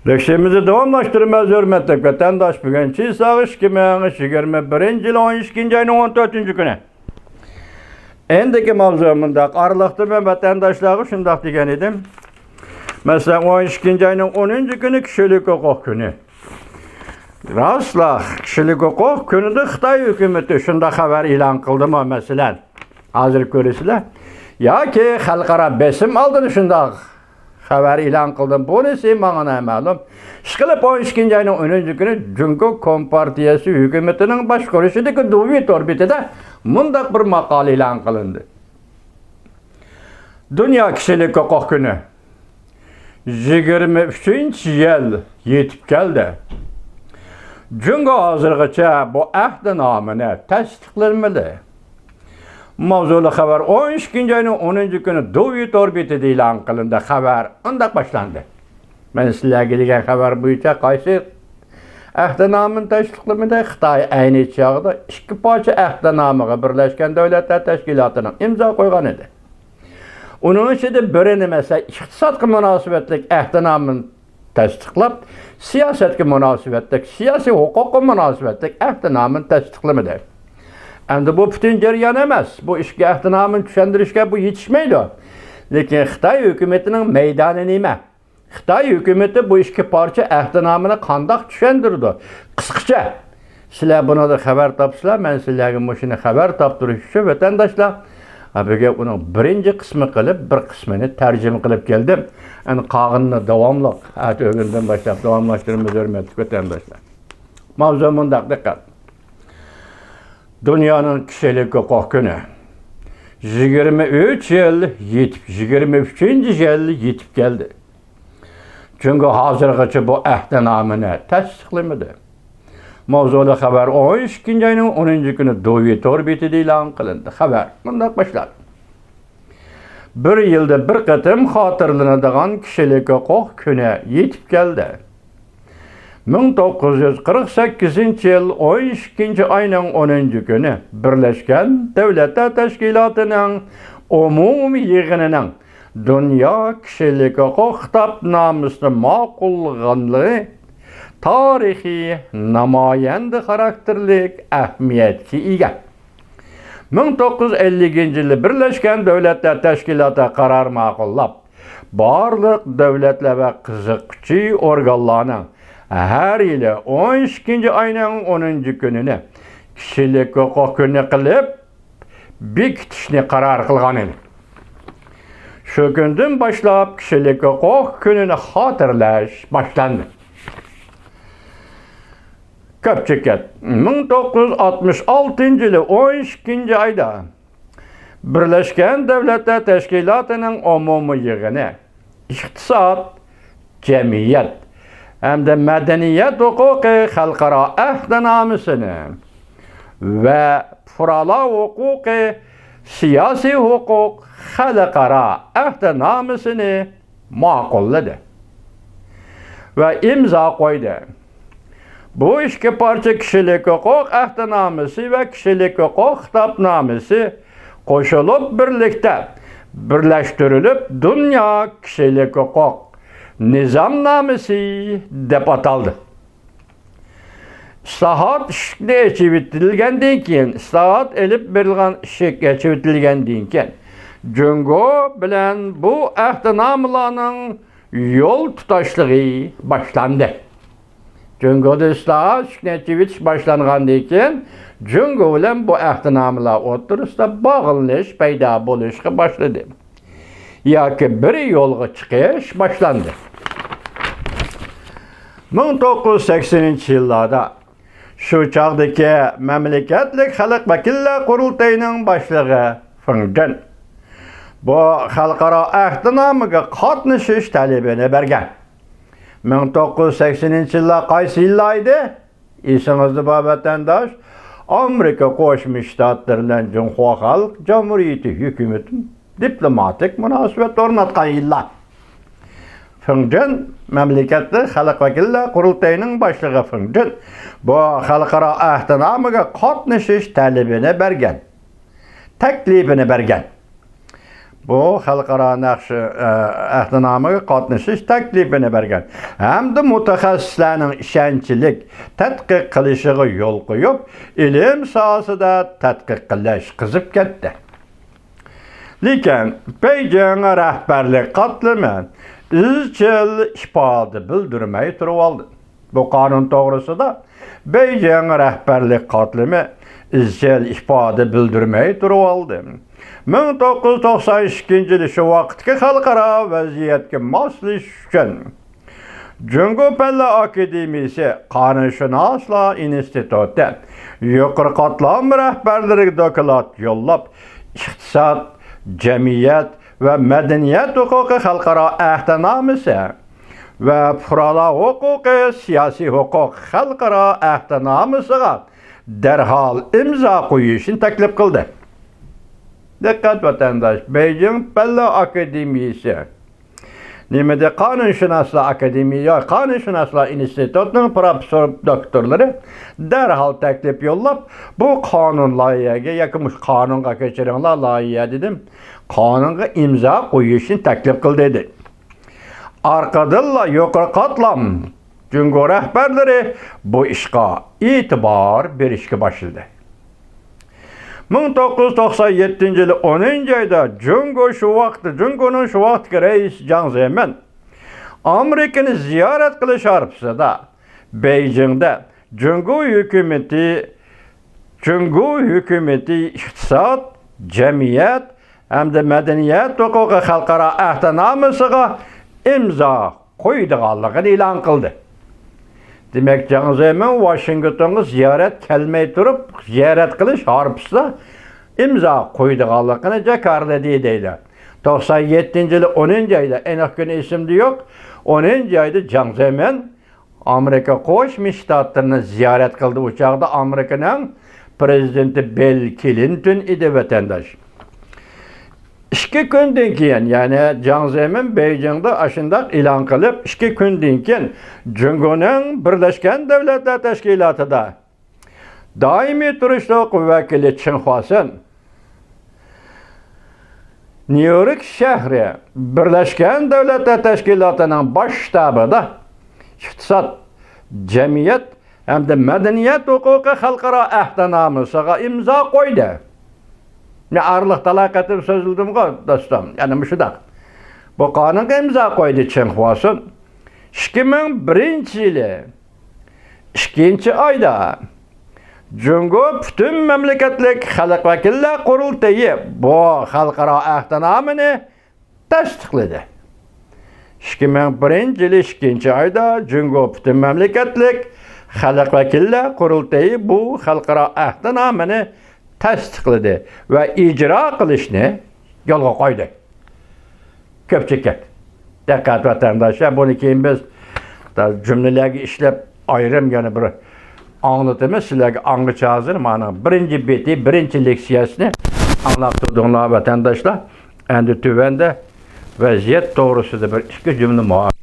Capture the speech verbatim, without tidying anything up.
لېكسىيەمىزنى داۋاملاشتۇرىمىز، ھۆرمەتلىك ۋەتەنداش. بۈگۈن چىساغ ئىككى مىڭ يىگىرمە بىرىنچى يىل ئون ئىككىنچى ئاينىڭ ئون تۆتىنچى كۈنى. ئەمدىكى ماۋزۇ مۇنداق، ئارىلىقتا مەن ۋەتەنداشلارغا شۇنداق دېگەن ئىدىم. مەسىلەن، ئون ئىككىنچى ئاينىڭ ئونىنچى كۈنى كىشىلىك ھوقۇق كۈنى. راستلا، كىشىلىك ھوقۇق كۈنىدە خىتاي ھۆكۈمىتى شۇنداق خەۋەر ئېلان قىلدىمۇ، مەسىلەن، ھازىر كۆرىسىلەر. ياكى خەلقئارا بېسىم ئالدىدا شۇنداق خەۋەر ئېلان قىلدىمۇ، بۇنىسى ماڭا نامەلۇم. ئىشقىلىپ، ئون ئىككىنچى ئاينىڭ ئونىنچى كۈنى جۇڭگو كومپارتىيەسى ھۆكۈمىتىنىڭ باشقۇرۇشىدىكى دۇۋى تور بېتىدە مۇنداق بىر ماقالە ئېلان قىلىندى. دۇنيا كىشىلىك ھوقۇق كۈنى يىگىرمە ئۈچىنچى يىل يېتىپ كەلدى. جۇڭگو ھازىرغىچە بۇ ئەھدىنامىنى تەستىقلىمىدى. ماۋزۇلۇق خەۋەر ئون ئىككىنچى ئاينىڭ ئونىنچى كۈنى دۇۋى تور بېتىدە ئېلان قىلىندى. خەۋەر ئۇنداق باشلاندى. مەن سىلەرگە دېگەن خەۋەر بويىچە قايسى ئەھدىنامىنى تەستىقلىمىدى؟ خىتاي ئەينى چاغدا ئىككى پارچە ئەھدىنامىغا بىرلەشكەن دۆلەتلەر تەشكىلاتىنىڭ ئىمزا قويغان ئىدى. ئۇنىڭ ئىچىدە بىرىنى، مەسىلەن، ئىقتىسادقا مۇناسىۋەتلىك ئەھدىنامىنى تەستىقلاپ، سىياسەتكە مۇناسىۋەتلىك، سىياسىي ھوقۇققا مۇناسىۋەتلىك ئەھدىنامىنى تەستىقلىمىدى. ئەمدى بۇ پۈتۈن جەريان ئەمەس. بۇ ئىككى ئەھدىنامىنى چۈشەندۈرۈشكە بۇ يېتىشمەيدۇ. لېكىن خىتاي ھۆكۈمىتىنىڭ مەيدانى نېمە؟ خىتاي ھۆكۈمىتى بۇ ئىككى پارچە ئەھدىنامىنى قانداق چۈشەندۈرىدۇ؟ قىسقىچە، سىلەر بۇنىڭدىن خەۋەر تاپسىلەر، مەن سىلەرگە مۇشۇنى خەۋەر تاپتۇرۇش ئۈچۈن، ۋەتەنداشلار، ھە، بۈگۈن ئۇنىڭ بىرىنچى قىسمى قىلىپ، بىر قىسمىنى تەرجىمە قىلىپ كەلدىم. ئەمدى قالغىنىنى داۋاملىق، ئەتە ئۆگۈندىن باشلاپ داۋاملاشتۇرىمىز، ھۆرمەتلىك ۋەتەنداشلار. ماۋزۇ مۇنداق، دىققەت. دۇنيانىڭ كىشىلىك ھوقۇق كۈنى يىگىرمە ئۈچ يىل يېتىپ، يىگىرمە ئۈچىنچى يىل يېتىپ كەلدى. جۇڭگو ھازىرغىچە بۇ ئەھدىنامىنى تەستىقلىمىدى. ماۋزۇلۇق خەۋەر ئون ئىككىنچى ئاينىڭ ئونىنچى كۈنى دۇۋى تور بېتىدە ئېلان قىلىندى. خەۋەر مۇنداق باشلاندى. بىر يىلدا بىر قېتىم خاتىرىلىنىدىغان كىشىلىك ھوقۇق كۈنى يېتىپ كەلدى. مىڭ توققۇز يۈز قىرىق سەككىزىنچى يىل ئون ئىككىنچى ئاينىڭ ئونىنچى كۈنى بىرلەشكەن دۆلەتلەر تەشكىلاتىنىڭ ئومۇمىي يىغىنىنىڭ دۇنيا كىشىلىك ھوقۇق خىتابنامىسىنى ماقۇللىغانلىقى تارىخىي نامايەندە خاراكتېرلىك ئەھمىيەتكە ئىگە. مىڭ توققۇز يۈز ئەللىكىنچى يىلى بىرلەشكەن دۆلەتلەر تەشكىلاتى قارار ماقۇللاپ، بارلىق دۆلەتلەر ۋە قىزىققۇچى ئورگانلارنىڭ ھەر يىلى ئون ئىككىنچى ئاينىڭ ئونىنچى كۈنىنى كىشىلىك ھوقۇق كۈنى قىلىپ بېكىتىشنى قارار قىلغان ئىدى. شۇ كۈندىن باشلاپ كىشىلىك ھوقۇق كۈنىنى خاتىرىلەش باشلاندى. كۆپچىكەت، مىڭ توققۇز يۈز ئاتمىش ئالتىنچى يىلى ئون ئىككىنچى ئايدا بىرلەشكەن دۆلەتلەر تەشكىلاتىنىڭ ئومۇمىي يىغىنى ئىقتىساد، جەمئىيەت ھەمدە مەدەنىيەت ھوقۇقى خەلقئارا ئەھدىنامىسىنى ۋە پۇقرالار ھوقۇقى، سىياسىي ھوقۇق خەلقئارا ئەھدىنامىسىنى ماقۇللىدى ۋە ئىمزا قويدى. بۇ ئىككى پارچە كىشىلىك ھوقۇق ئەھدىنامىسى ۋە كىشىلىك ھوقۇق خىتابنامىسى قوشۇلۇپ بىرلىكتە بىرلەشتۈرۈلۈپ، دۇنيا كىشىلىك ھوقۇق نىزامنامىسى دەپ ئاتالدى. ئىسلاھات ئىشىكى ئېچىۋېتىلگەندىن كېيىن، ئىسلاھات ئېلىپ بېرىلغان ئىشىك ئېچىۋېتىلگەندىن كېيىن، جۇڭگو بىلەن بۇ ئەھدىنامىلارنىڭ يول تۇتاشلىقى باشلاندى. جۇڭگودا ئىسلاھات ئىشىكى ئېچىۋېتىش باشلانغاندىن كېيىن، جۇڭگو بىلەن بۇ ئەھدىنامىلار ئوتتۇرىسىدا باغلىنىش پەيدا بولۇشقا باشلىدى. ياكى بىر يولغا چىقىش باشلاندى. مىڭ توققۇز يۈز سەكسىنىنچى يىللاردا شۇ چاغدىكى مەملىكەتلىك خەلق ۋەكىللەر قۇرۇلتىيىنىڭ باشلىقى فېڭ جېن بۇ خەلقئارا ئەھدىنامىگە قاتنىشىش تەلىپىنى بەرگەن. مىڭ توققۇز يۈز سەكسىنىنچى يىللار قايسى يىللار ئىدى؟ ئېسىڭىزدە بار، ۋەتەنداش، ئامېرىكا قوشما شتاتلىرى بىلەن جۇڭخۇا خەلق جۇمھۇرىيىتى ھۆكۈمىتى دىپلوماتىك مۇناسىۋەت ئورناتقان يىللار. فېڭ جېن، مەملىكەتلىك خەلق ۋەكىللەر قۇرۇلتىيىنىڭ باشلىقى فېڭ جېن بۇ خەلقئارا ئەھدىنامىگە قاتنىشىش تەلىپىنى بەرگەن، تەكلىپىنى بەرگەن. بۇ خەلقئارا نەقشە، ئە، ئەھدىنامىگە قاتنىشىش تەكلىپىنى بەرگەن ھەمدە مۇتەخەسسىسلەرنىڭ ئىشەنچلىك تەتقىق قىلىشىغا يول قويۇپ، ئىلىم ساھەسىدە تەتقىق قىلىش قىزىپ كەتتى. لېكىن بېيجىڭ رەھبەرلىك قاتلىمى ئىزچىل ئىپادە بىلدۈرمەي تۇرۇۋالدى. بۇ قانۇن توغرىسىدا بېيجىڭ رەھبەرلىك قاتلىمى ئىزچىل ئىپادە بىلدۈرمەي تۇرۇۋالدى. مىڭ توققۇز يۈز توقسان ئىككىنچى يىلى شۇ ۋاقىتتىكى خەلقئارا ۋەزىيەتكە ماسلىشىش ئۈچۈن، جۇڭگو پەنلەر ئاكادېمىيىسى قانۇنشۇناسلار ئىنستىتۇتى يۇقىرى قاتلام رەھبەرلىرىگە دوكلات يوللاپ، ئىقتىساد، جەمئىيەت ۋە مەدەنىيەت ھوقۇقى خەلقئارا ئەھدىنامىسى ۋە پۇقرالار ھوقۇقى، سىياسىي ھوقۇق خەلقئارا ئەھدىنامىسىغا دەرھال ئىمزا قويۇشنى تەكلىپ قىلدى. دىققەت ۋەتەنداش، بېيجىڭ پەنلەر ئاكادېمىيىسى، نېمىدى، قانۇنشۇناسلار ئاكادېمىيە، قانۇنشۇناسلار ئىنستىتۇتىنىڭ پروفېسسور دوكتورلىرى دەرھال تەكلىپ يوللاپ، بۇ قانۇن لايىھەگە ياكى مۇشۇ قانۇنغا كۆچۈرۈڭلار، لايىھە دېدىم، قانۇنغا ئىمزا قويۇشنى تەكلىپ قىلدى، دېدى. ئارقىدىنلا يۇقىرى قاتلام جۇڭگو رەھبەرلىرى بۇ ئىشقا ئېتىبار بېرىشكە باشلىدى. مىڭ توققۇز يۈز توقسان يەتتىنچى يىلى ئونىنچى ئايدا جۇڭگو شۇ ۋاقىتتا، جۇڭگونىڭ شۇ ۋاقىتتىكى رەئىسى جاڭ زېمىن ئامېرىكىنى زىيارەت قىلىش ھارپىسىدا بېيجىڭدە جۇڭگو ھۆكۈمىتى، جۇڭگو ھۆكۈمىتى ئىقتىساد، جەمئىيەت ھەمدە مەدەنىيەت ھوقۇقى خەلقئارا ئەھدىنامىسىغا ئىمزا قويىدىغانلىقىنى ئېلان قىلدى. دېمەك، جاڭ زېمىن ۋاشىنگتونغا زىيارەت كەلمەي تۇرۇپ، زىيارەت قىلىش ھارپىسىدا ئىمزا قويىدىغانلىقىنى جاكارلىدى دەيدۇ. توقسان يەتتىنچى يىلى ئونىنچى ئايدا، ئېنىق كۈنى ئېسىمدە يوق، ئونىنچى ئايدا جاڭ زېمىن ئامېرىكا قوشما شتاتلىرىنى زىيارەت قىلدى. ئۇ چاغدا ئامېرىكىنىڭ پرېزىدېنتى بىل كلىنتون ئىدى، ۋەتەنداش. ئىككى كۈندىن كېيىن، يەنى جاڭ زېمىن بېيجىڭدا ئاشۇنداق ئېلان قىلىپ، ئىككى كۈندىن كېيىن جۇڭگونىڭ بىرلەشكەن دۆلەتلەر تەشكىلاتىدا دائىمىي تۇرۇشلۇق ۋەكىلى چېڭ خۇاسۈن نيۇ يورك شەھىرى بىرلەشكەن دۆلەتلەر تەشكىلاتىنىڭ باش شتابىدا ئىقتىساد، جەمئىيەت ھەمدە مەدەنىيەت ھوقۇقى خەلقئارا ئەھدىنامىسىغا ئىمزا قويدى. مەن ئارىلىق تالاي قېتىم سۆزلىدىمغۇ، دوستۇم، يەنە مۇشۇنداق. بۇ قانۇنغا ئىمزا قويدى چېڭ خۇاسۈن. ئىككى مىڭ بىرىنچى يىلى ئىككىنچى ئايدا جۇڭگو پۈتۈن مەملىكەتلىك خەلق ۋەكىللەر قۇرۇلتىيى بۇ خەلقئارا ئەھدىنامىنى تەستىقلىدى. ئىككى مىڭ بىرىنچى يىلى ئىككىنچى ئايدا جۇڭگو پۈتۈن مەملىكەتلىك خەلق ۋەكىللەر قۇرۇلتىيى بۇ خەلقئارا ئەھدىنامىنى تەستىقلىدى ۋە ئىجرا قىلىشنى يولغا قويدى. كۆپچىكەت. دىققەت ۋەتەنداشلار، بۇنى كېيىن بىز جۈملىلەرگە ئىشلەپ ئايرىم يەنە بىر ئاڭلىتىمىز. سىلەرگە ئاڭغىچە ھازىر مانا بىرىنچى بېتى، بىرىنچى لېكسىيەسىنى ئاڭلاپ تۇردۇڭلار، ۋەتەنداشلار. ئەمدى تۆۋەندە ۋەزىيەت توغرىسىدا بىر ئىككى جۈملە مۇھاكىمە